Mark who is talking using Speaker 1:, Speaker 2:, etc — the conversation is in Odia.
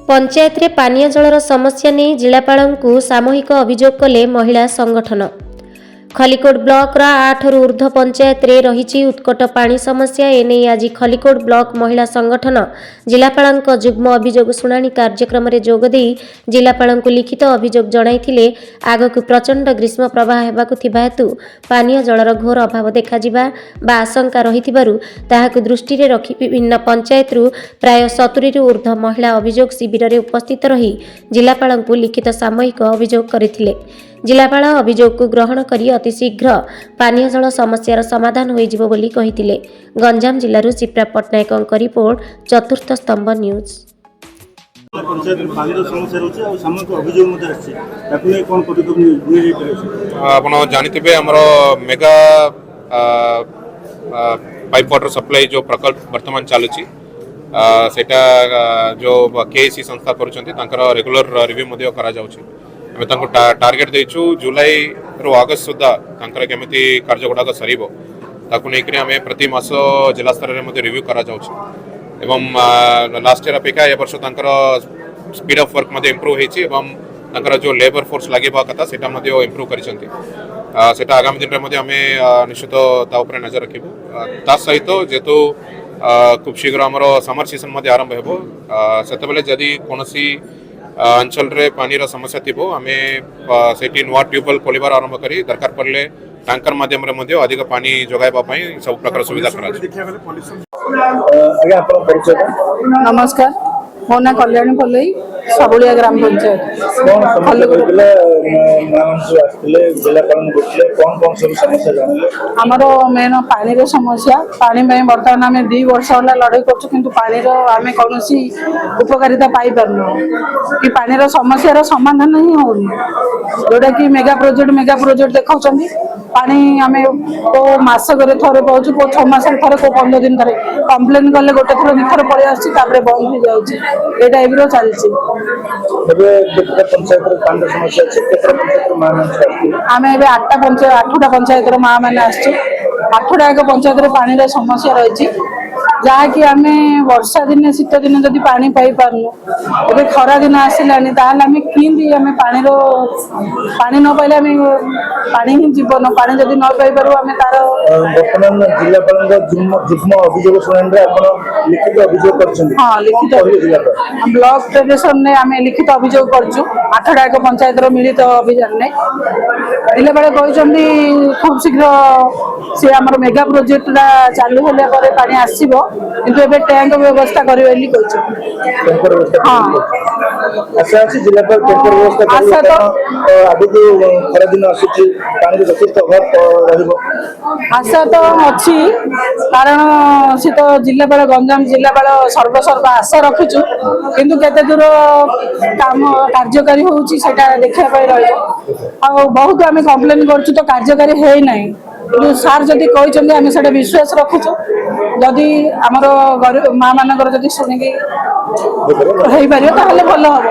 Speaker 1: ପଞ୍ଚାୟତରେ ପାନୀୟ ଜଳର ସମସ୍ୟା ନେଇ ଜିଲ୍ଲାପାଳଙ୍କୁ ସାମୂହିକ ଅଭିଯୋଗ କଲେ ମହିଳା ସଂଗଠନ। ଖଲିକୋଟ ବ୍ଲକର 8ରୁ ଉର୍ଦ୍ଧ୍ୱ ପଞ୍ଚାୟତରେ ରହିଛି ଉତ୍କଟ ପାଣି ସମସ୍ୟା। ଏନେଇ ଆଜି ଖଲିକୋଟ ବ୍ଲକ ମହିଳା ସଂଗଠନ ଜିଲ୍ଲାପାଳଙ୍କ ଯୁଗ୍ମ ଅଭିଯୋଗ ଶୁଣାଣି କାର୍ଯ୍ୟକ୍ରମରେ ଯୋଗଦେଇ ଜିଲ୍ଲାପାଳଙ୍କୁ ଲିଖିତ ଅଭିଯୋଗ ଜଣାଇଥିଲେ। ଆଗକୁ ପ୍ରଚଣ୍ଡ ଗ୍ରୀଷ୍ମ ପ୍ରବାହ ହେବାକୁ ଥିବା ହେତୁ ପାନୀୟ ଜଳର ଘୋର ଅଭାବ ଦେଖାଯିବା ବା ଆଶଙ୍କା ରହିଥିବାରୁ ତାହାକୁ ଦୃଷ୍ଟିରେ ରଖି ବିଭିନ୍ନ ପଞ୍ଚାୟତରୁ ପ୍ରାୟ 70ରୁ ଉର୍ଦ୍ଧ୍ୱ ମହିଳା ଅଭିଯୋଗ ଶିବିରରେ ଉପସ୍ଥିତ ରହି ଜିଲ୍ଲାପାଳଙ୍କୁ ଲିଖିତ ସାମୂହିକ ଅଭିଯୋଗ କରିଥିଲେ। ଜିଲ୍ଲାପାଳ ଅଭିଯୋଗକୁ ଗ୍ରହଣ କରି ଅତି ଶୀଘ୍ର ପାନୀୟ ଜଳ ସମସ୍ୟାର ସମାଧାନ ହୋଇଯିବ ବୋଲି କହିଥିଲେ। ଗଞ୍ଜାମ ଜିଲ୍ଲାରୁ ସିପ୍ରା ପଟ୍ଟନାୟକଙ୍କ ରିପୋର୍ଟ, ଚତୁର୍ଥ ସ୍ତମ୍ଭ ନ୍ୟୁଜ୍।
Speaker 2: ପଞ୍ଚାୟତରେ ପାଣିର ସମସ୍ୟା ରହୁଛି ଆଉ ସାମୂହିକ ଅଭିଯୋଗ ମଧ୍ୟ ଆସିଛି। ତାକୁ ନେଇ କ'ଣ ପଦକ୍ଷେପ ନିଆଯାଇପାରିବ?
Speaker 3: ଆପଣ ଜାଣିଥିବେ, ଆମର ମେଗା ପାଇପ୍ ୱାଟର ସପ୍ଲାଇ ଯେଉଁ ପ୍ରକଳ୍ପ ବର୍ତ୍ତମାନ ଚାଲୁଛି, ସେଇଟା ଯେଉଁ କେଇସି ସଂସ୍ଥା କରୁଛନ୍ତି, ତାଙ୍କର ରେଗୁଲାର ରିଭ୍ୟୁ ମଧ୍ୟ କରାଯାଉଛି। ଆମେ ତାଙ୍କୁ ଟାର୍ଗେଟ୍ ଦେଇଛୁ, ଜୁଲାଇରୁ ଅଗଷ୍ଟ ସୁଦ୍ଧା ତାଙ୍କର କେମିତି କାର୍ଯ୍ୟ ଗୁଡ଼ାକ ସରିବ। ତାକୁ ନେଇକରି ଆମେ ପ୍ରତି ମାସ ଜିଲ୍ଲା ସ୍ତରରେ ମଧ୍ୟ ରିଭ୍ୟୁ କରାଯାଉଛି ଏବଂ ଲାଷ୍ଟ ଇୟର ଅପେକ୍ଷା ଏ ବର୍ଷ ତାଙ୍କର ସ୍ପିଡ୍ ଅଫ୍ ୱାର୍କ ମଧ୍ୟ ଇମ୍ପ୍ରୁଭ୍ ହେଇଛି ଏବଂ ତାଙ୍କର ଯେଉଁ ଲେବର ଫୋର୍ସ ଲାଗିବା କଥା, ସେଇଟା ମଧ୍ୟ ଇମ୍ପ୍ରୁଭ୍ କରିଛନ୍ତି। ସେଇଟା ଆଗାମୀ ଦିନରେ ମଧ୍ୟ ଆମେ ନିଶ୍ଚିତ ତା ଉପରେ ନଜର ରଖିବୁ। ତା ସହିତ ଯେହେତୁ ଖୁବ୍ ଶୀଘ୍ର ଆମର ସମର ସିଜନ୍ ମଧ୍ୟ ଆରମ୍ଭ ହେବ, ସେତେବେଳେ ଯଦି କୌଣସି ଅଞ୍ଚଳରେ ପାଣିର ସମସ୍ୟା ଥିବ, ଆମେ ସେଇଠି ନୂଆ ଟ୍ୟୁବୱେଲ୍ ଖୋଲିବାର ଆରମ୍ଭ କରି ଦରକାର ପଡ଼ିଲେ ଟ୍ୟାଙ୍କର ମାଧ୍ୟମରେ ମଧ୍ୟ ଅଧିକ ପାଣି ଯୋଗାଇବା ପାଇଁ ସବୁ ପ୍ରକାର ସୁବିଧା କରାଯିବ।
Speaker 2: ଆଜ୍ଞା, ଆପଣ ପରିଚୟଟା?
Speaker 4: ନମସ୍କାର, ମୋ ନାଁ କଲ୍ୟାଣୀ ପଲେଇ, ସବୁଳିଆ ଗ୍ରାମ ପଞ୍ଚାୟତ।
Speaker 2: କ'ଣ ସମସ୍ୟା ରହିଥିଲା? ମା ମାନେ ସବୁ ଆସିଥିଲେ, ଜିଲ୍ଲାପାଳଙ୍କୁ ଭେଟିଲେ, କ'ଣ କ'ଣ ସବୁ ସମସ୍ୟା ଜାଣିଲେ?
Speaker 4: ଆମର ମେନ୍ ପାଣିର ସମସ୍ୟା। ପାଣି ପାଇଁ ବର୍ତ୍ତମାନ ଆମେ 2 ବର୍ଷ ହେଲା ଲଢ଼େଇ କରୁଛୁ, କିନ୍ତୁ ପାଣିର ଆମେ କୌଣସି ଉପକାରିତା ପାଇପାରୁନୁ କି ପାଣିର ସମସ୍ୟାର ସମାଧାନ ହିଁ ହଉନି। ଯୋଉଟାକି ମେଗା ପ୍ରୋଜେକ୍ଟ, ମେଗା ପ୍ରୋଜେକ୍ଟ ଦେଖାଉଛନ୍ତି। ପାଣି ଆମେ କୋଉ ମାସକରେ ଥରେ ପାଉଛୁ, କୋଉ 6 ମାସରେ ଥରେ, କୋଉ 15 ଦିନ ଥରେ। କମ୍ପ୍ଲେନ କଲେ ଗୋଟେ ଥର 2 ଥର ପଳେଇ ଆସୁଛି, ତାପରେ ବନ୍ଦ ହେଇଯାଉଛି। ଏ ଟାଇପର ଚାଲିଛି।
Speaker 2: ଏବେ କେତେଟା ପଞ୍ଚାୟତରେ ପାଣିର ସମସ୍ୟା ଅଛି? କେତେଟା ପଞ୍ଚାୟତର ମା ମାନେ ସବୁ ଆସିଥିଲେ?
Speaker 4: ଆମେ ଏବେ 8ଟା ପଞ୍ଚାୟତ, 8ଟା ପଞ୍ଚାୟତର ମା ମାନେ ଆସିଛୁ। 8ଟା ଏକ ପଞ୍ଚାୟତରେ ପାଣିର ସମସ୍ୟା ରହିଛି, ଯାହାକି ଆମେ ବର୍ଷା ଦିନେ, ଶୀତ ଦିନେ ଯଦି ପାଣି ପାଇପାରୁନୁ, ଏବେ ଖରା ଦିନ ଆସିଲାଣି, ତାହେଲେ ଆମେ କେମିତି ଆମେ ପାଣିର, ପାଣି ନ ପାଇଲେ ଆମେ, ପାଣି ହିଁ ଜୀବନ। ପାଣି ଯଦି ନ ପାଇପାରୁ ଆମେ ତାର
Speaker 2: ବର୍ତ୍ତମାନ ଜିଲ୍ଲାପାଳଙ୍କ ଯୁଗ୍ମ ଯୁଗ୍ମ ଅଭିଯୋଗ ଶୁଣାଣିରେ ଆପଣ ଲିଖିତ ଅଭିଯୋଗ କରିଛନ୍ତି?
Speaker 4: ହଁ, ଲିଖିତ।
Speaker 2: କଣ କହିଲେ ଜିଲ୍ଲାପାଳ?
Speaker 4: ବ୍ଲକ ଫେଡେରେସନରେ ଆମେ ଲିଖିତ ଅଭିଯୋଗ କରିଛୁ 8ଟା ଏକ ପଞ୍ଚାୟତର ମିଳିତ ଅଭିଯାନରେ। ଜିଲ୍ଲାପାଳ କହିଛନ୍ତି, ଖୁବ୍ ଶୀଘ୍ର ସେ ଆମର ମେଗା ପ୍ରୋଜେକ୍ଟଟା ଚାଲୁ ହେଲା ପରେ ପାଣି ଆସିବ, କିନ୍ତୁ ଏବେ ଟ୍ୟାଙ୍କ ବ୍ୟବସ୍ଥା କରିବେ ବୋଲି କହିଛନ୍ତି।
Speaker 2: ଟ୍ୟାଙ୍କର ବ୍ୟବସ୍ଥା
Speaker 4: ହଁ।
Speaker 2: ଆଶା ଅଛି ଜିଲ୍ଲାପାଳ ଟ୍ୟାଙ୍କର ବ୍ୟବସ୍ଥା କରିବେ?
Speaker 4: ଆଶା ତ-
Speaker 2: କାରଣ ଆଗକୁ ଖରା ଦିନ ଆସୁଛି, ପାଣିର ଯଥେଷ୍ଟ ଅଭାବ ରହିବ।
Speaker 4: ଆଶା ତ ଅଛି, କାରଣ ସେ ତ ଜିଲ୍ଲାପାଳ, ଗଞ୍ଜାମ ଜିଲ୍ଲାପାଳ ସର୍ବସର୍ବ। ଆଶା ରଖିଛୁ, କିନ୍ତୁ କେତେ ଦୂର କାମ କାର୍ଯ୍ୟକାରୀ ହଉଛି, ସେଇଟା ଦେଖିବା ପାଇଁ ରହିବ। ଆଉ ବହୁତ ଆମେ କମ୍ପ୍ଲେନ କରୁଛୁ ତ କାର୍ଯ୍ୟକାରୀ ହେଇନାହିଁ, କିନ୍ତୁ ସାର୍ ଯଦି କହିଛନ୍ତି, ଆମେ ସେଇଟା ବିଶ୍ୱାସ ରଖୁଛୁ। ଯଦି ଆମର ଗରିବ ମା ମାନଙ୍କର ଯଦି ଶୁଣିକି ହେଇପାରିବ, ତାହେଲେ ଭଲ ହବ।